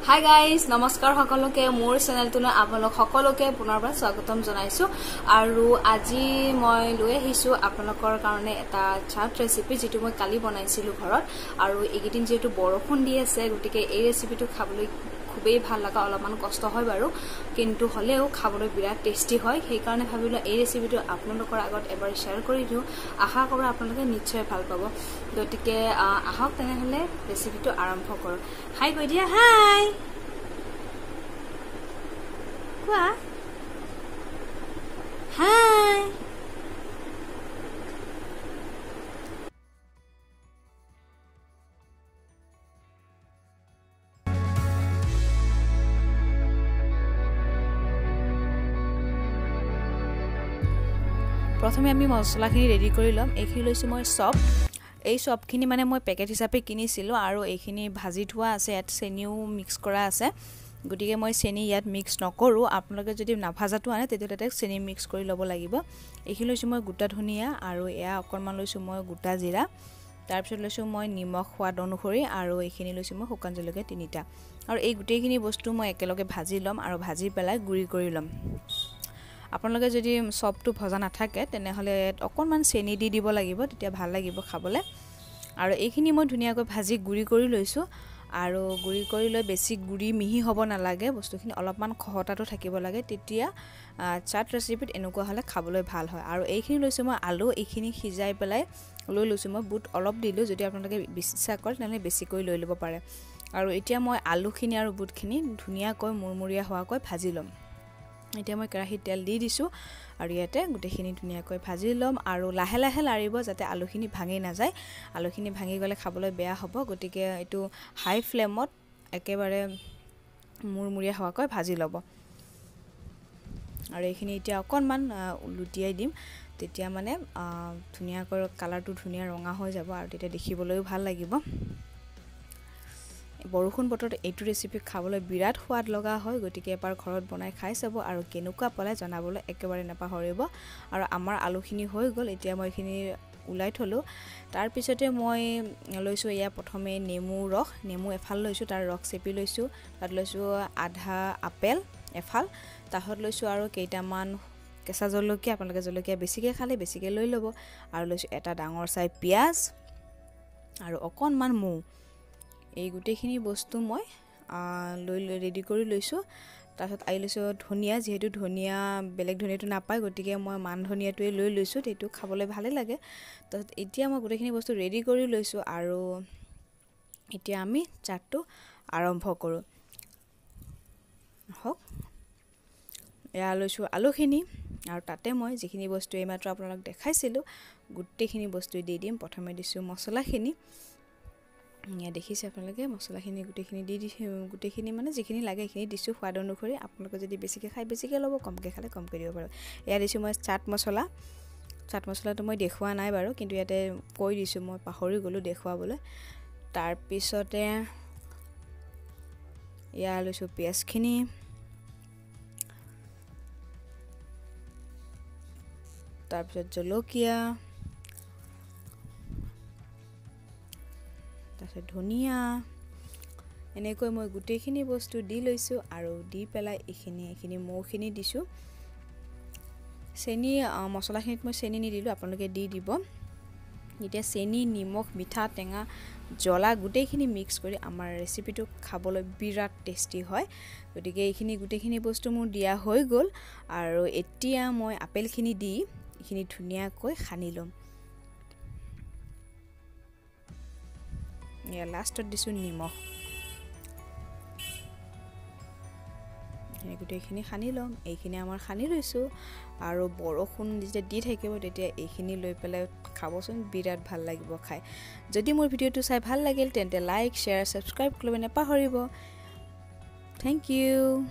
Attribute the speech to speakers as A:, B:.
A: Hi guys, নমস্কাৰ সকলোকে। মোৰ চেনেলটোলৈ আপোনালোক সকলোকে পুনৰবাৰ স্বাগতম জনাইছোঁ। আৰু আজি মই লৈ আহিছোঁ আপোনালোকৰ কাৰণে এটা চাট ৰেচিপি, যিটো মই কালি বনাইছিলোঁ ঘৰত। আৰু এইকেইদিন যিহেতু বৰষুণ দি আছে, গতিকে এই ৰেচিপিটো খাবলৈ খুবেই ভাল লগা। অলপমান কষ্ট হয় বাৰু, কিন্তু হ'লেও খাবলৈ বিৰাট টেষ্টি হয়। সেইকাৰণে ভাবিলোঁ এই ৰেচিপিটো আপোনালোকৰ আগত এবাৰ শ্বেয়াৰ কৰি দিওঁ। আশা কৰোঁ আপোনালোকে নিশ্চয় ভাল পাব। গতিকে আহক তেনেহ'লে ৰেচিপিটো আৰম্ভ কৰোঁ। হাই কৈ দিয়া, হাই কোৱা, হাই। প্ৰথমে আমি মছলাখিনি ৰেডি কৰি ল'ম। এইখিনি লৈছোঁ মই চপ। এই চপখিনি মানে মই পেকেট হিচাপে কিনিছিলোঁ আৰু এইখিনি ভাজি থোৱা আছে, ইয়াত চেনিও মিক্স কৰা আছে, গতিকে মই চেনি ইয়াত মিক্স নকৰোঁ। আপোনালোকে যদি নাভাজাটো আনে তেতিয়াহ'লে তাত চেনি মিক্স কৰি ল'ব লাগিব। এইখিনি লৈছোঁ মই গোটা ধনিয়া আৰু এয়া অকণমান লৈছোঁ মই গোটা জিৰা। তাৰপিছত লৈছোঁ মই নিমখ সোৱাদ অনুসৰি আৰু এইখিনি লৈছোঁ মই শুকান জলকীয়া 3টা। আৰু এই গোটেইখিনি বস্তু মই একেলগে ভাজি ল'ম আৰু ভাজি পেলাই গুড়ি কৰি ল'ম। আপোনালোকে যদি চপটো ভজা নাথাকে তেনেহ'লে ইয়াত অকণমান চেনি দি দিব লাগিব, তেতিয়া ভাল লাগিব খাবলৈ। আৰু এইখিনি মই ধুনীয়াকৈ ভাজি গুড়ি কৰি লৈছোঁ। আৰু গুড়ি কৰি লৈ বেছি গুড়ি মিহি হ'ব নালাগে, বস্তুখিনি অলপমান খহটাটো থাকিব লাগে, তেতিয়া চাট ৰেচিপিত এনেকুৱা হ'লে খাবলৈ ভাল হয়। আৰু এইখিনি লৈছোঁ মই আলু, এইখিনি সিজাই পেলাই লৈ লৈছোঁ মই। বুট অলপ দিলোঁ, যদি আপোনালোকে ইচ্ছা কৰে তেনেহ'লে বেছিকৈ লৈ ল'ব পাৰে। আৰু এতিয়া মই আলুখিনি আৰু বুটখিনি ধুনীয়াকৈ মুৰমুৰীয়া হোৱাকৈ ভাজি ল'ম। এতিয়া মই কেৰাহীত তেল দি দিছোঁ আৰু ইয়াতে গোটেইখিনি ধুনীয়াকৈ ভাজি ল'ম। আৰু লাহে লাহে লাৰিব যাতে আলুখিনি ভাঙি নাযায়। আলুখিনি ভাঙি গ'লে খাবলৈ বেয়া হ'ব, গতিকে এইটো হাই ফ্লেমত একেবাৰে মুৰমুৰীয়া হোৱাকৈ ভাজি ল'ব। আৰু এইখিনি এতিয়া অকণমান লুটিয়াই দিম, তেতিয়া মানে ধুনীয়াকৈ কালাৰটো ধুনীয়া ৰঙা হৈ যাব আৰু তেতিয়া দেখিবলৈও ভাল লাগিব। বৰষুণ বতৰত এইটো ৰেচিপি খাবলৈ বিৰাট সোৱাদ লগা হয়, গতিকে এবাৰ ঘৰত বনাই খাই চাব আৰু কেনেকুৱা পালে জনাবলৈ একেবাৰে নাপাহৰিব। আৰু আমাৰ আলুখিনি হৈ গ'ল, এতিয়া মই এইখিনি ওলাই থ'লোঁ। তাৰপিছতে মই লৈছোঁ এয়া প্ৰথমে নেমু ৰস, নেমু এফাল লৈছোঁ, তাৰ ৰস চেপি লৈছোঁ। তাত লৈছোঁ আধা আপেল এফাল, তাৰপিছত লৈছোঁ আৰু কেইটামান কেঁচা জলকীয়া, আপোনালোকে জলকীয়া বেছিকৈ খালে বেছিকৈ লৈ ল'ব। আৰু লৈছোঁ এটা ডাঙৰ চাই পিঁয়াজ আৰু অকণমান মৌ। এই গোটেইখিনি বস্তু মই লৈ ৰেডি কৰি লৈছোঁ। তাৰপিছত আহি লৈছোঁ ধনিয়া, যিহেতু ধনিয়া বেলেগ ধনিয়াটো নাপায়, গতিকে মই মান ধনিয়াটোৱে লৈ লৈছোঁ, সেইটো খাবলৈ ভালেই লাগে। তাৰপিছত এতিয়া মই গোটেইখিনি বস্তু ৰেডি কৰি লৈছোঁ আৰু এতিয়া আমি চাটটো আৰম্ভ কৰোঁ। হওক, এয়া লৈছোঁ আলুখিনি আৰু তাতে মই যিখিনি বস্তু এইমাত্ৰ আপোনালোক দেখাইছিলোঁ গোটেইখিনি বস্তু দি দিম। প্ৰথমে দিছোঁ মছলাখিনি, এয়া দেখিছে আপোনালোকে মছলাখিনি গোটেইখিনি দি দিছোঁ। গোটেইখিনি মানে যিখিনি লাগে সেইখিনি দিছোঁ সোৱাদ অনুসৰি। আপোনালোকে যদি বেছিকৈ খায় বেছিকৈ ল'ব, কমকৈ খালে কমকৈ দিব পাৰিব। এয়া দিছোঁ মই চাট মছলা। চাট মছলাটো মই দেখুওৱা নাই বাৰু, কিন্তু ইয়াতে কৈ দিছোঁ, মই পাহৰি গ'লোঁ দেখুৱাবলৈ। তাৰপিছতে এয়া লৈছোঁ পিঁয়াজখিনি, তাৰপিছত জলকীয়া, তাৰপিছত ধনিয়া। এনেকৈ মই গোটেইখিনি বস্তু দি লৈছোঁ আৰু দি পেলাই এইখিনি মৌখিনি দিছোঁ। চেনি মছলাখিনিত মই চেনি নিদিলোঁ, আপোনালোকে দি দিব। এতিয়া চেনি, নিমখ, মিঠা, টেঙা, জ্বলা গোটেইখিনি মিক্স কৰি আমাৰ ৰেচিপিটো খাবলৈ বিৰাট টেষ্টি হয়। গতিকে এইখিনি গোটেইখিনি বস্তু মোৰ দিয়া হৈ গ'ল। আৰু এতিয়া মই আপেলখিনি দি এইখিনি ধুনীয়াকৈ সানি ল'ম। লাষ্টত দিছোঁ নিমখ। গোটেইখিনি সানি ল'ম। এইখিনি আমাৰ সানি লৈছোঁ। আৰু বৰষুণ যেতিয়া দি থাকিব তেতিয়া এইখিনি লৈ পেলাই খাবচোন, বিৰাট ভাল লাগিব খাই। যদি মোৰ ভিডিঅ'টো চাই ভাল লাগিল তেন্তে লাইক, শ্বেয়াৰ, ছাবস্ক্ৰাইব কৰিব নাপাহৰিব। Thank you.